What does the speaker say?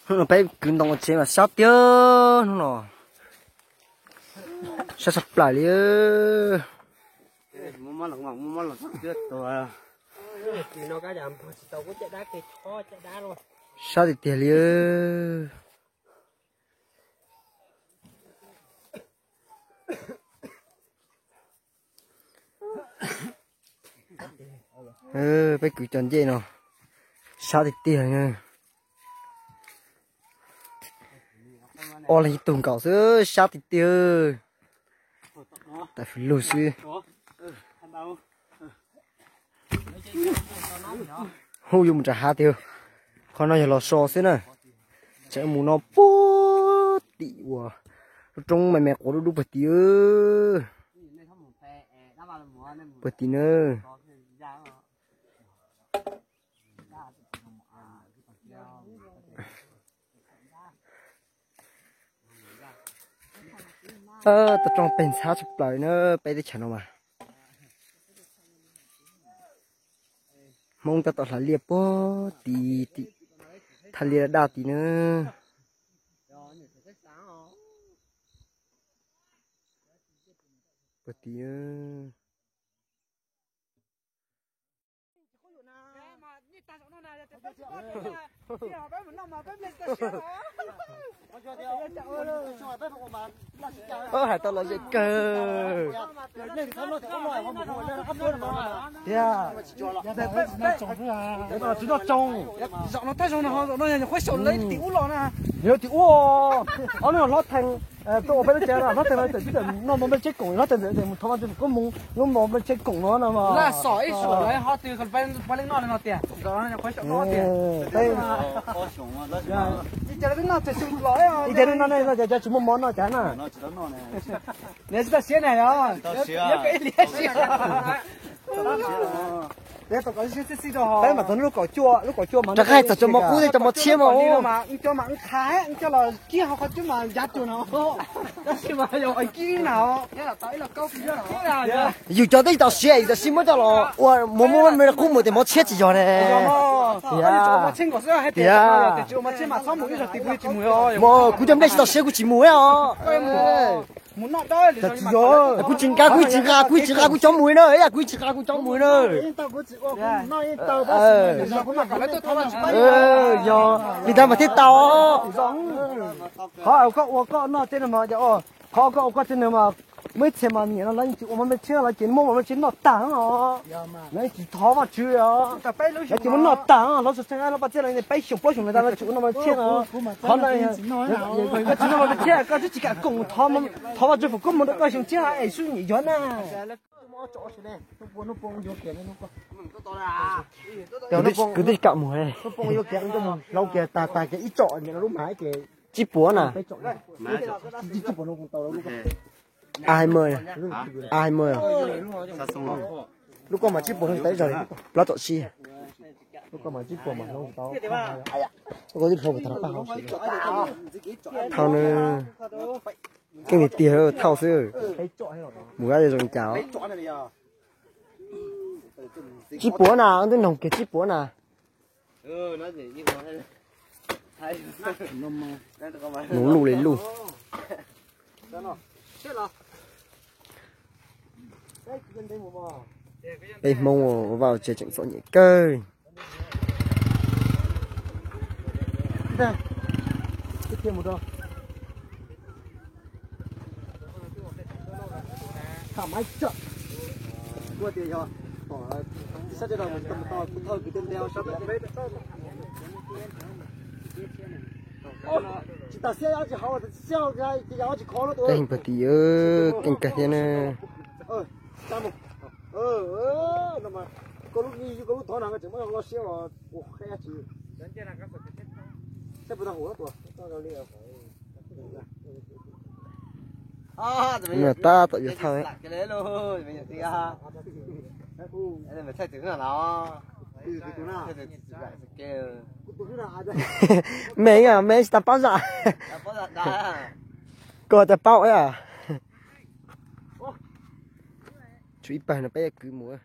Hnub no peb kwv ntoo ua tsev mas sab tiag hnub no. Sab tshaj plaws li. Sab tiag tiag li. Peb kwv cov ncej no sab tiag tiag. Ob leeg ib tug nkaus xwb sab tiag tiag. Tas lug xwb. Hu yuav mus rau hav tiag. Qhov no yog los so xwb na. Tseem mus no puag tim uas lub roob me me quav dub dub puag tim. Puag tim na. Toj roob peg ntxhab tshaj plaws na peb teb chaws no mas. Hmoob tab tom hlais liaj puag tid, thaj liaj daj tid na. Puag tid. Hais tau lom zem kawg. Tsis noj tsoo. Zaum no thaj zoo no, zaum no yog nyuam qhuav xyaum lawv tim ub los na. Yog tim ub, ob hnub hlob theej tuaj ua peb lub tsev, hlob theej no txawm tib tawm noj mov nplej tsheb koom, hlob theej ntawd mus thov Vaj Tswv Foom koob hmoov lub mov nplej tsheb koom no no mas. Laj xom ib xyoos lawv ho twb peb leej noj li no tiag. Ib tias lub no ne no cas tsis muaj mov noj cas na. Nws tsis tau siab na yog. Peb mas tau lub kaum cuaj, lub kaum cuaj mas rov qab txog cov mov qub thiab cov mov tshiab mas. Cov mas qha, cov los kib ho qhov cub mas ncav cuag no. Tab sis mas yog kib na. Yus cov twb tsis tau siav, yus txawm sim muab coj los ua mov muab me qub mus tias mov tshiab tsis yog ne. Tiag, tiag. Kuv cov nplej tsis tau siav kuv tsis mus os. Kuv tsis nqa, kuv tsis nqa, kuv tsis nqa kuv cov mus na, kuv tsis nqa kuv cov mus na. Yog li ntawd mas thiaj tau. Qhov koj ua koj noj tej no mas, qhov koj ua koj tej no mas, muaj ib txhia mas niam no lawv yeej tsis ua mov nplej tshiab, lawv ces muab mov nplej tshiab noj tag os. Lawv yeej tsis thov Vajtswv os. Lawv ces muab noj tag os, lawv txog tseeb lawv pab txiaj lawv peb xyoos plaub xyoos lawm tas lawv tsis ua mov nplej tshiab os. Qhov ntawd, koj tsis noj mov nplej tshiab koj twb tsis kam koom thov Vajtswv foom koob hmoov rau koj xyoo tshiab es xub nyiam yog na. Kuv twb tsis kam mus. Hlauv kiag tas tas kiag ib tsom lub mas ces tsib puas na. A hai mươi, a hai mươi. Lub koj mas tsib puas hlauv tau ib zaug li, plaub tsom tsib. Lub koj mas tsib puas mas hlauv tau. Koj twb hlauv tag no pab hauv. Thauj na, keej tiag tiag thauj xwb. Mus gab zoo cas. Tsib puas na, twb noog kiag tsib puas na. Mus luj li luj. Peb Hmoob ua vaj tsev tseem txom nyem kawg. Tsis tas siab, tsis hauv, tsis siab, tsis hauv. Peb heev pag tim, keej kawg thiab na. Koj lub, koj lub thov no tseem muab lo siab los ua qhia tsis. Tab tom yuav thawj. Me, me tsis tas paub zam. Koj tas paub. Tshuav ib pawg no peb kwv mus.